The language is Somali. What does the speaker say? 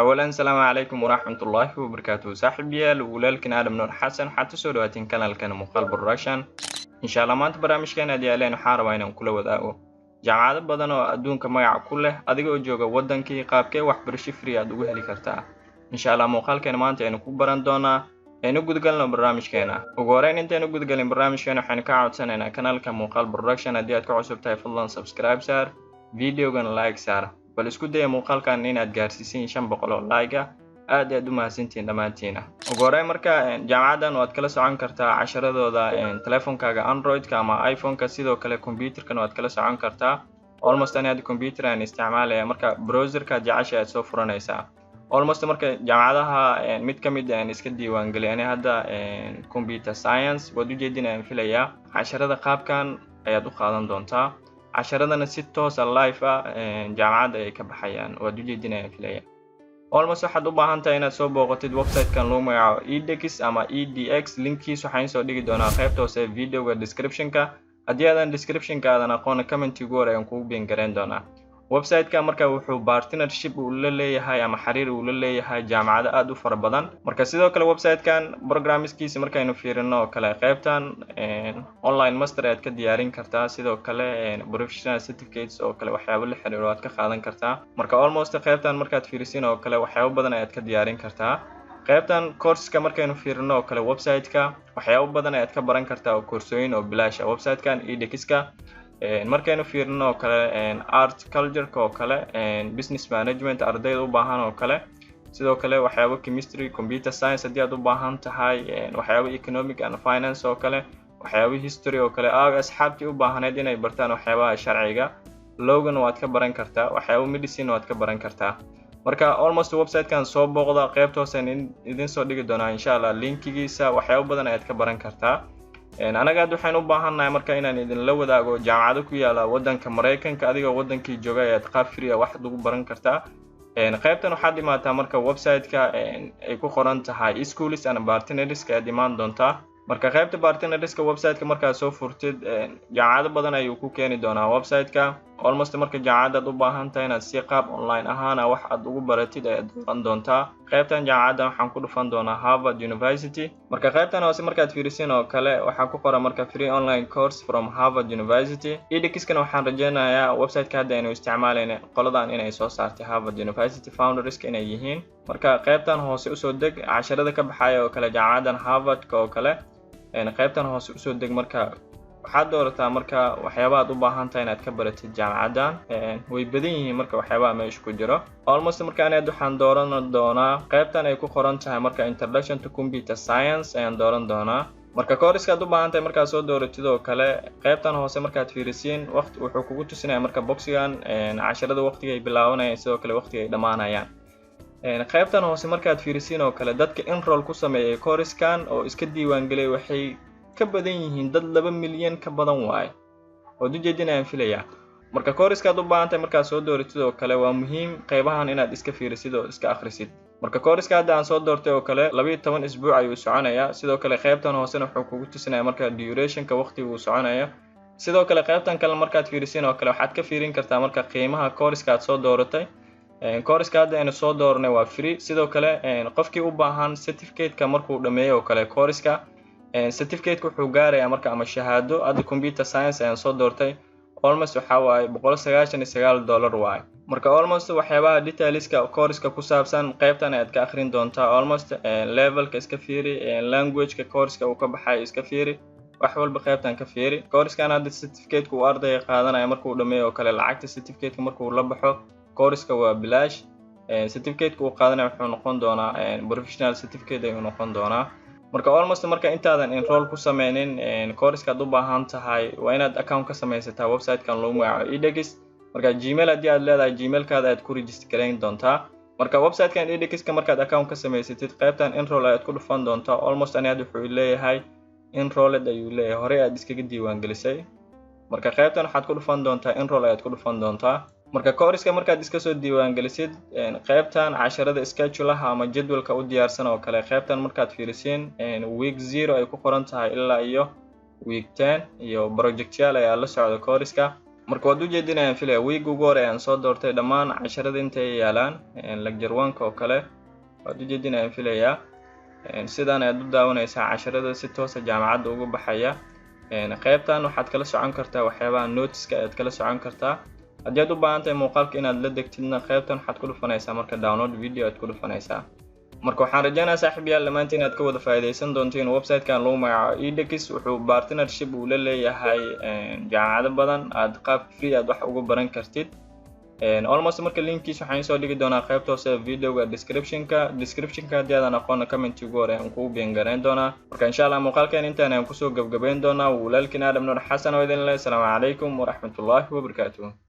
Awalan, asalaamu calaykum waraxmatullaahi wabarakaatuhu. Saaxiibayaal, walaalkin Aadam Nuur Xasan, waxaad kusoo dhawaateen kanaalkan Muuqaal Production. Insha Allah maanta barnaamijkan aad yaaleen waxaan rabaa inaan kula wadaago jaamacado badan oo adduunka magaca ku leh. Adiga oo jooga waddankii, qaabkee waxbarasho free aad ugu heli kartaa? Insha Allah muuqaalkeena maanta aynu ku baran doonaa. Aynu gudgalno barnaamijkeena. Ugu horeyn, intaynu gudgalin barnaamijkeena, waxaynu ka codsanaynaa kanaalka Muuqaal Production, haddii aad ka cusub tahay, fadlan subscribe saar, videogan like saar. Bal isku daya muuqaalkan inaad gaarsiisiin 500 oo like ah. Aad aad u mahadsantihiin dhammaantiina. Ugu horeyn marka, jaamacaddan waad kala socon kartaa casharadooda telefonkaaga Android-ka ama iPhone-ka. Sidoo kale computerkana waad kala socon kartaa. Almost ani hadda computer aan isticmaalaya. Marka browserka jecesha aad soo furanaysaa. Almost marka jaamacadaha mid ka mid aan iska diiwaangeliy ani hadda computer science, waad ujeedin aan filayaa. Casharada qaabkan ayaad u qaadan doontaa. Casharadana si toosa live ah jaamacadda ay ka baxayaan, waad ujeedin ayaan filaya. Almost waxaad u baahan tahay inaad soo booqatid website-kan lagu magacaabo edX ama EDX. Linkiis waxaan soo dhigi doonaa qaybta hoose videoga description-ka. Haddii aadan description-ka aadan aqoon, comment-igu hore ayaan kugu pin gareyn doonaa. Website-ka marka wuxuu partnership uu la leeyahay ama xiriir uu la leeyahay jaamacado aad u fara badan. Marka sidoo kale website-kan programmeskiisa markaynu fiirino oo kale, qaybtan online master ayaad ka diyaarin kartaa. Sidoo kale professional certificates oo kale, waxyaabo la xiriiro aad ka qaadan kartaa. Marka almost qaybtan markaad fiirisin oo kale, waxyaabo badan ayaad ka diyaarin kartaa. Qaybtan courseska markaynu fiirino oo kale, website-ka waxyaabo badan ayaad ka baran kartaa oo koorsooyin oo bilaash ah. Website-kan edX-ka markaynu fiirino oo kale, art culture-ka oo kale, business management ardayda u baahan oo kale, sidoo kale waxyaabo chemistry, computer science haddii aad u baahan tahay, waxyaabo economic and finance oo kale, waxyaabo history oo kale, asxaabtii u baahneyd inay bartaan waxyaabaha sharciga, lawgan waad ka baran kartaa, waxyaabo medicine waad ka baran kartaa. Marka almost website-kan soo booqda. Qaybta hooseen idin soo dhigi doonaa insha Allah linkigiisa. Waxyaabo badan ayaad ka baran kartaa. Anaga hadda waxaynu u baahannahay marka inaan idinla wadaago jaamacado ku yaala waddanka Maraykanka. Adigoo waddankii jooga ayaad qaab free ah wax ugu baran kartaa. Qaybtan waxaad dhimaataa marka website-ka ay ku qoran tahay schools and partnerska ayaad imaan doontaa. Marka qaybta partnerska website-ka markaad soo furtid, jaamacado badan ayuu ku keeni doonaa website-ka. Almost marka jaamacadaad u baahan tahay inaad si qaab online ahaana wax aad ugu baratid ayaad dooran doontaa. Qaybtan jaamacaddan waxaan ku dhufan doonaa Harvard University. Marka qaybtan hoose markaad fiirisin oo kale, waxaa ku qoran marka "free online course from Harvard University". edX-kana waxaan rajeynayaa website-ka hadda aynu isticmaalayna qoladan inay soo saartay, Harvard University founderska inay yihiin. Marka qaybtan hoose usoo deg, casharada ka baxaya oo kale jaamacaddan Harvardka oo kale, qaybtan hoose usoo deg. Marka waxaad doorataa marka waxyaabaha aad u baahan tahay inaad ka baratid jaamacaddan. Way badan yihiin marka waxyaabaha meesha ku jiro. Almost marka ani waxaan dooran doonaa qaybtan ay ku qoran tahay marka "Introduction to Computer Science" ayaan dooran doonaa. Marka courseska aad u baahan tahay markaad soo dooratid oo kale, qaybtan hoose markaad fiirisiin, waqti wuxuu kugu tusinaya marka boxigan casharada waqtiga ay bilaabanayaan, sidoo kale waqtiga ay dhammaanayaan. Qaybtan hoose markaad fiirisiin oo kale, dadka enroll ku sameeyay courseskan oo iska diiwaangeliyay waxay ka badan yihiin dad 2 milyan ka badan waaye, waad ujeedin ayaan filayaa. Marka courseska aad u baahan tahay markaad soo dooratid oo kale, waa muhiim qaybahan inaad iska fiirisid oo iska akhrisid. Marka courseska hadda aan soo doortay oo kale, 12 isbuuc ayuu soconayaa. Sidoo kale qaybtan hoosena wuxuu kugu tusinaya marka durationka, waqtiga uu soconayo. Sidoo kale qaybtan kale markaad fiirisin oo kale, waxaad ka fiirin kartaa marka qiimaha courseska aad soo dooratay. Courseska hadda aynu soo dooranay waa free. Sidoo kale qofkii u baahan certificate-ka markuu dhameeyo oo kale courseska, certificate-ka wuxuu gaarayaa marka ama shahaado. Hadda computer science ayaan soo doortay. Almost waxaa waaye $199 waaye. Marka almost waxyaabaha detailska courseska ku saabsan qaybtan ayaad ka akhrin doontaa. Almost levelka iska fiiri, languageka courseska uu ka baxayo iska fiiri, wax walba qaybtan ka fiiri. Courseskan hadda certificateka uu ardayga qaadanaya markuu dhameeyo oo kale, lacagta certificateka markuu la baxo, courseska waa bilaash. Certificateka uu qaadanaya wuxuu noqon doonaa professional certificate ayuu noqon doonaa. Marka almost marka intaadan enroll ku sameynin courseska aad u baahan tahay, waa inaad account ka samaysataa website-kan lagu magacaabo edX. Marka Gmail haddii aad leedahay, Gmailkaada ayaad ku register garayn doontaa. Marka website-kan edX-ka markaad account ka samaysatid, qaybtan enroll ayaad ku dhufan doontaa. Almost ani hadda wuxuu leeyahay enrolled ayuu leeyahay, horey aad iskaga diiwaan gelisay. Marka qaybtan waxaad ku dhufan doontaa enroll ayaad ku dhufan doontaa. Marka courseska markaad iska soo diiwaan gelisid, qaybtan casharada schedulaha ama jadwalka u diyaarsan oo kale, qaybtan markaad fiirisiin, week 0 ay ku qoran tahay ilaa iyo week 10 iyo projectyaal ayaa la socda courseska. Marka waad ujeedinayaan filaya, week ugu hore ayaan soo doortay. Dhammaan casharada intay yaalaan, lecture one-ka oo kale waad ujeedinayaan filayaa. Sidaan ayaad u daawanaysaa casharada si toosa jaamacadda uga baxaya. Qaybtan waxaad kala socon kartaa waxyaabaha noteska ayaad kala socon kartaa. Haddii aad u baahan tahay muuqaalka inaad la degtidna, qaybtan waxaad ku dhufanaysaa marka download video aad ku dhufanaysaa. Marka waxaan rajeynayaa, saaxiibayaal, dhammaantiin inaad ka wada faa'iidaysan doontiin website-kan lagu magacaabo edX. Wuxuu partnership uu la leeyahay jaamacado badan, aad qaab free aad wax uga baran kartid almost. Marka linkiis waxaan soo dhigi doonaa qaybta hoose videoga descriptionka. Descriptionka haddii aadan aqoona, comment ugu hore aan kugu pin garayn doonaa. Marka insha Allah muuqaalkan intaan ayaan kusoo gabgabayn doonaa. Walaalkiin Aadam Nuur Xasan oo idin leh asalaamu calaykum waraxmatullaahi wabarakaatuh.